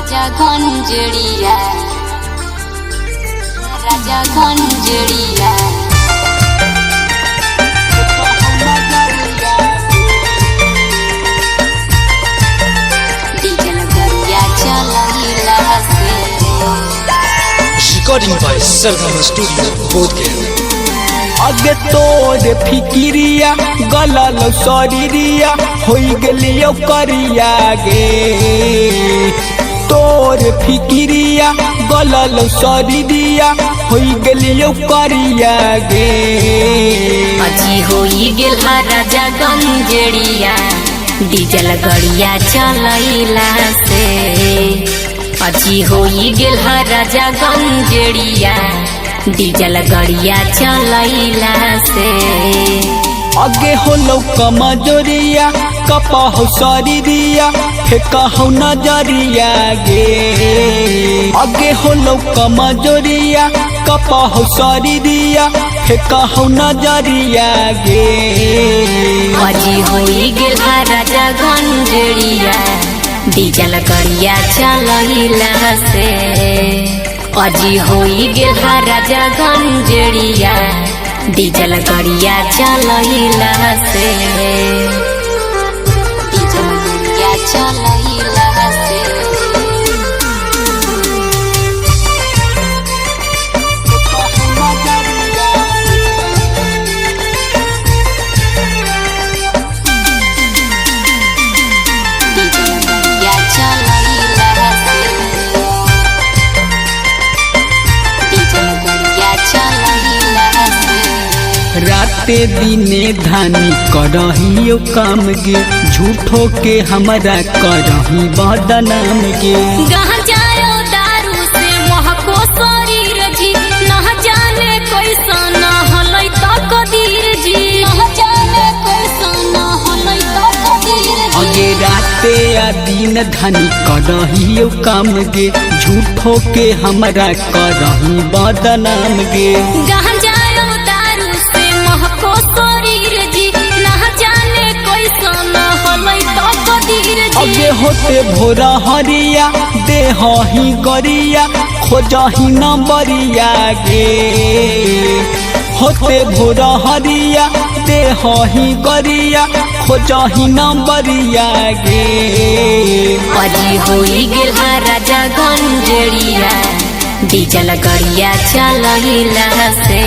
राजा गंजड़िया, राजा गंजड़िया। डीजल गरिया चलैला से। Recording by Sargama Studio, Bodhgaya. अगे तोर फिकिरिया गलल शरीरिया होई गेलियो करिया गे। तोर फिकिरिया गलल शरीरिया होई गेलियो करिया गे। अजी होई गेल हा राजा गंजड़िया, डीजल गड़िया चलैला से। अजी होई गेल हा राजा गंजड़िया, डीजल गड़िया चलैला से। अगे होलो कमजोरिया कपा हो शरीरिया फेंका हो नजरिया गे। अगे होलो कमजोरिया कपा हो शरीरिया फेंका हो नजरिया गे। अजी होई गेल हा राजा गंजड़िया, डीजल गड़िया चलैला से। अजी होई गेल हा राजा गंजड़िया, डीजल गड़िया चलैला से। डीजल गड़िया चलैला से। डीजल गड़िया चलैला से। डीजल गड़िया चलैला से। राते दिने धानी करहियो काम गे, झूठो के हमरा करही बदनाम गे। गांजायो दारू से महको शरीर जी, न जाने कैसन हलै तकदीर जी, न जाने कैसन हलै तकदीर जी। अगे राते आ दिन धनी करहियो काम गे, झूठो के हमरा करही बदनाम गे। गांजायो दारू से महको शरीर जी, न जाने कैसन हलै तकदीर जी। अगे होते भोरा हरिया देहही गरिया खोजही नंबरिया गे। होते भोरा हरिया देहही गरिया खोजही नंबरिया गे। अजी होई गेल हा राजा गंजड़िया, डीजल गड़िया चलैला से।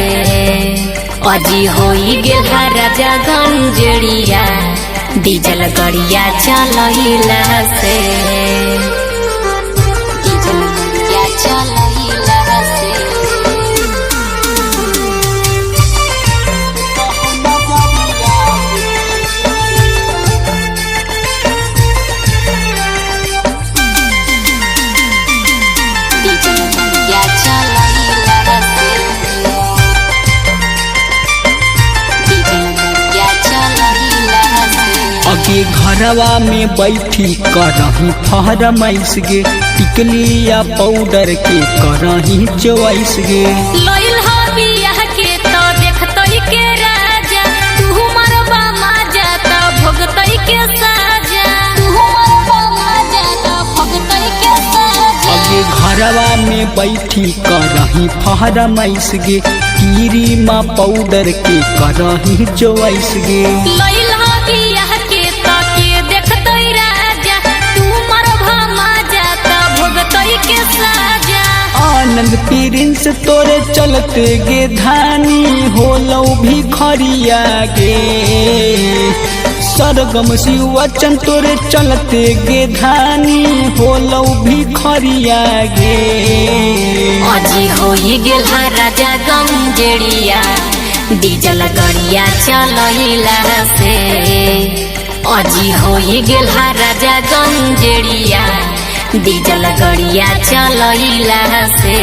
अजी होई गेल हा राजा गंजड़िया, डीजल गड़िया चलैला से। डीजल गड़िया चलैला से। डीजल गड़िया चलैला से। डीजल गड़िया चलैला से। अगे घरवा में बैठी करही फरमाइश गे, टिकलिया पाउडर के करही चॉइस गे। लइल हा बियाह के तो देखतई के राजा, तू मरबा माजा त भोगतई के साजा, तू मरबा माजा त भोगतई के साजा। अगे घरवा में बैठी करही फरमाइश गे, कीरीमा पाउडर के करही चॉइस गे। लइल हा बियाह के तो के देखतई राजा, तू मरबा माजा त भोगतई के साजा। आनंद प्रिंस तोरे चलते गे धानी होलो भिखरिया गे। सरगम शिव वचन तोरे चलते गे धानी होलो भिखरिया गे। अजी होई गेल हा राजा गंजड़िया, डीजल गड़िया चलैला से। अजी होई गेल हा राजा गंजड़िया, डीजल गड़िया चलैला से।